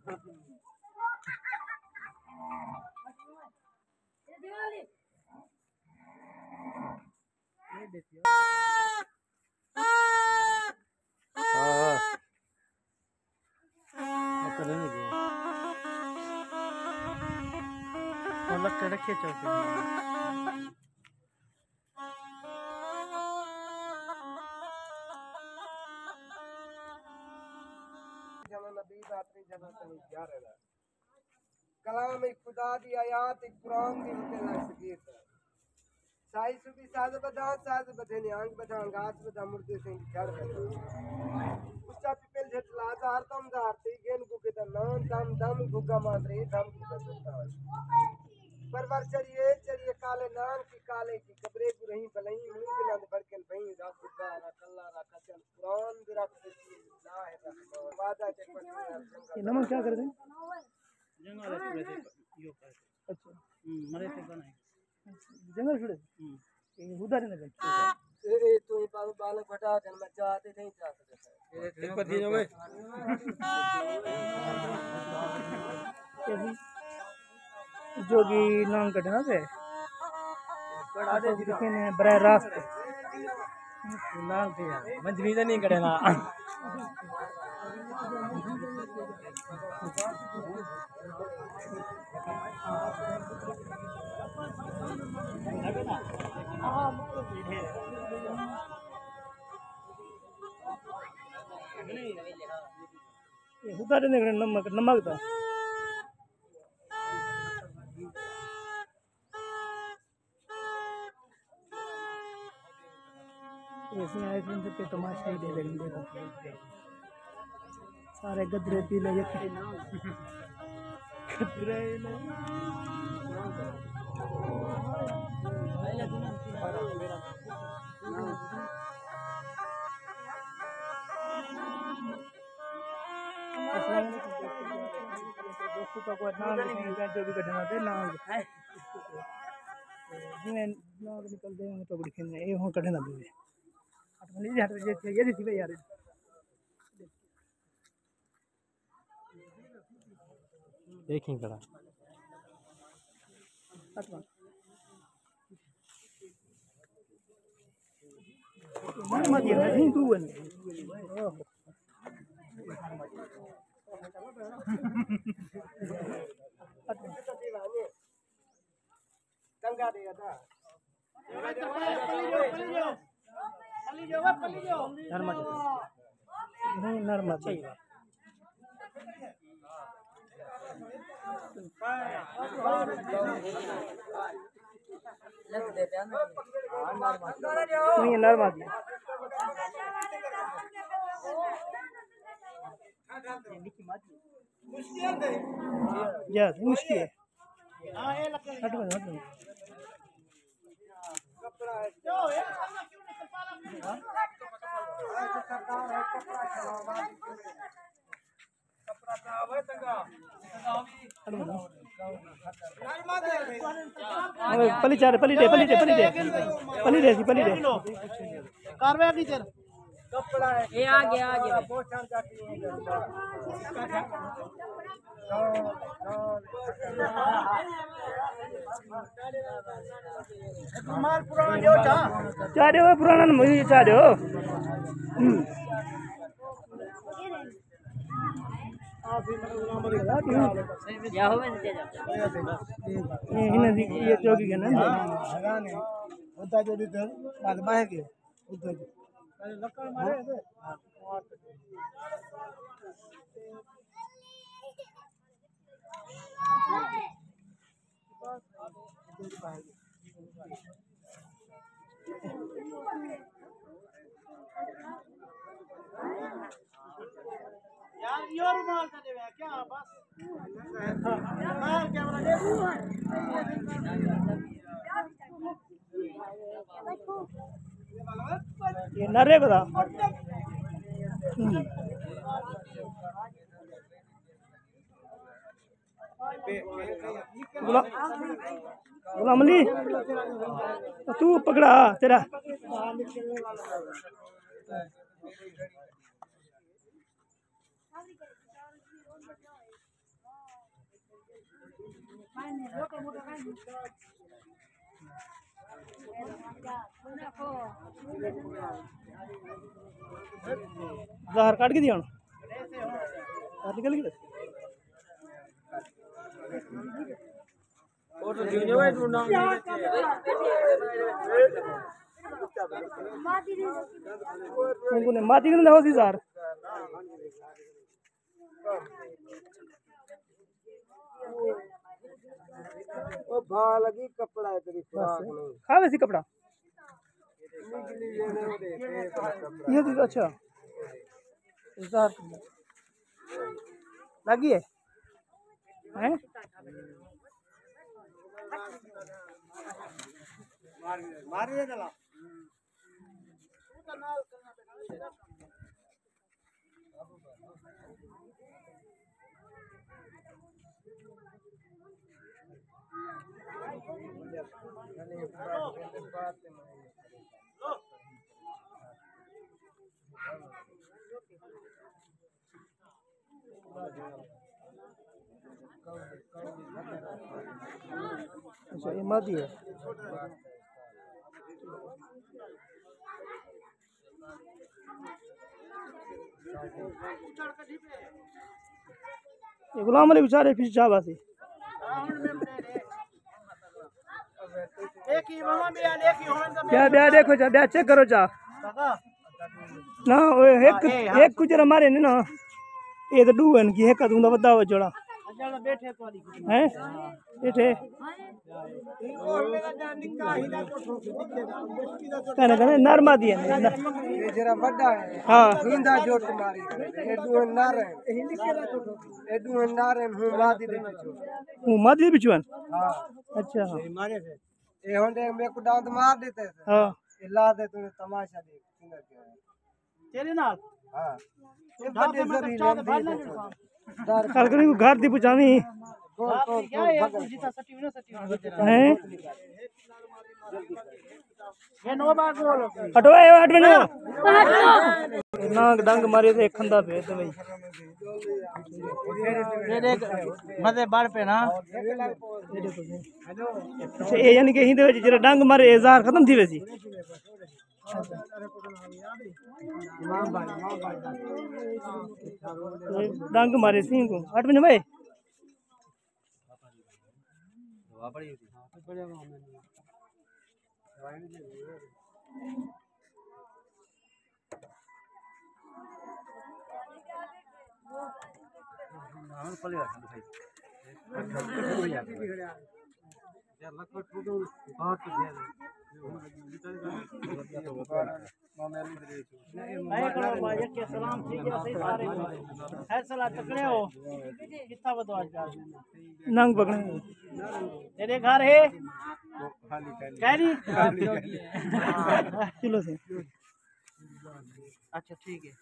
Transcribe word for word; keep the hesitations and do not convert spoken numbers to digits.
ہاں، ہاں۔ اکلے نہیں گئے۔ اور لکڑ رکھے چوکے۔ جنہاں نبی دا اپنی جگہ تے نہیں کیا رہنا۔ کلام خدا دی آیات، قرآن دی ہوتے لائے سگیت۔ سائی سبی ساز بدھا، ساز بدھے نے آنگ بدھا، آنگاس بدھا، مردے سنگ جھڑ بدھا۔ اچا پپل جھٹ لازار دم دار، تی گن گگے دا نان دم دم گگا ماندرے دم گگا سلطان۔ پرور چڑیے، چڑیے کالے نان کی کالے کی قبرے گو رہیں بلہیں، مونگ نند بھڑکن بھئیں، رب گا را کلا را کچن قرآن دی رب دی، بسم اللہ الرحمن۔ وعدہ چکر۔ یہ نمک کیا کر دیں؟ جنگل ہے، چھوڑے دے، یو کر دے۔ اچھا۔ ہوں، مرے تے بنائے۔ جنگل چھوڑے؟ ہوں۔ یہ ادھر ہی نہ جائے۔ اے، اے، تو یہ بال، بال گھٹا دے، میں جا تے نہیں جا سکتا۔ ایک بار دینو بھائی۔ جوگی نام کٹنا پہ۔ لکھے نے براہ راست۔ نام کیا؟ منجنی تو نہیں کٹے نا۔ یہ خدا دے نکلے نمک، نمک دا۔ اس نے آئے فون سے تماشا ہی دے لگے۔ سارے گدرے پیلے یکے۔ گدرے نے۔ السلام علیکم۔ دوستو، تو کو نام لکھیں، جو بھی کٹھنا دے نام۔ جی میں نام نکل دے، تو لکھیں، اے ہوں کٹھنا دے۔ اٹھ منٹ، یہ ہٹ، یہ، یہ دی تھی یار۔ دیکھیں کڑا۔ کنگا دے ادا۔ نرمل۔ نہیں، نرمل۔ نہیں، نرمل۔ یس، مشکل ہے۔ ہٹ ونڄ، ہٹ ونڄ۔ ہٹ ونڄ۔ اوے، پلی چاڑھ، پلی ݙے، پلی ݙے، پلی ݙے۔ پلی ݙے سی، پلی ݙے۔ کاروے اڳی چل۔ اے آ ڳیا، آ ڳیا۔ مال پرانا ݙیو چا۔ چا ݙیو، پرانا نہ مجھے چا ݙیو۔ ہوں۔ یا ہوے تے جا۔ یہ ہن دی، یہ چوکی ہے نا۔ ہاں، ہاں، نہیں۔ ہوتا جو بھی تو بعد میں ہے کہ۔ یار، یہ رومال تو دے، کیا بس؟ یہ نہ رے بتا۔ غلام، غلام علی، تو پکڑا تیرا۔ زہر کڈھ کے ݙیوݨ۔ زہر نکل ڳئے۔ اونکوں نے ماتی کوں نہ ہوسی زہر۔ او بھا لڳی کپڑا ہے تیری خوراک بس۔ نہیں۔ کھا ویسی کپڑا۔ نکلی یہ نہیں دے، یہ کپڑا۔ یہ تو اچھا۔ زہر لڳی ہے۔ ہیں؟ مار دے چلا۔ اچھا، یہ مادی ہے۔ یہ غلام علی بیچارے پیچھے چاہ باسی۔ ٻیا، ٻیا ݙیکھو چا، ٻیا چیک کرو چا۔ نہ، او ہک، ہک کوں جیڑھا مارے نے نا، اے تاں ݙو ہن، کہ ہک تاں اوندا وݙا ہو جیڑھا۔ ہیں؟ ٻیٹھے۔ کہنے، کہنے نر مادی ہے۔ اے جیڑھا وݙا ہے۔ ہاں۔ ایندا جٹ ماری۔ اے ݙو نر ہن۔ اے ݙو نر ہن، ہوں مادی دے پچھوں۔ ہوں مادی دے پچھوں ہن؟ ہاں۔ اچھا۔ اے ہݨ ݙیکھ میکوں ݙند مار ݙتے۔ ہاں۔ اے لا دے توں تماشا ݙیکھ، کیندا کیا ہے۔ تیݙے نال؟ ہاں۔ اے وݙے ذریعے لیندی ہے۔ کل کوں گھر دی پچاویں۔ کول، کول، کول، بھڳ۔ ہیں؟ ہٹو، اے ہٹ ونڄو۔ نہ ݙنگ مارے تے کھندا پئے تے بھائی۔ مزے بڑھ پئے نا۔ اچھا، اے یعنی کہ ایندے وچ جیڑھا ݙنگ مارے، اے زہر ختم تھی ویسی۔ ݙنگ مارے سی کوں۔ ہٹ ونڄو بھائی۔ خیر سلامت تکڑے ہو؟ کتھاں ودو اڄ کل؟ ننگ پکڑے۔ تیݙے گھر ہے؟ کہہ ݙی؟ چلو سہی۔ اچھا، ٹھیک ہے۔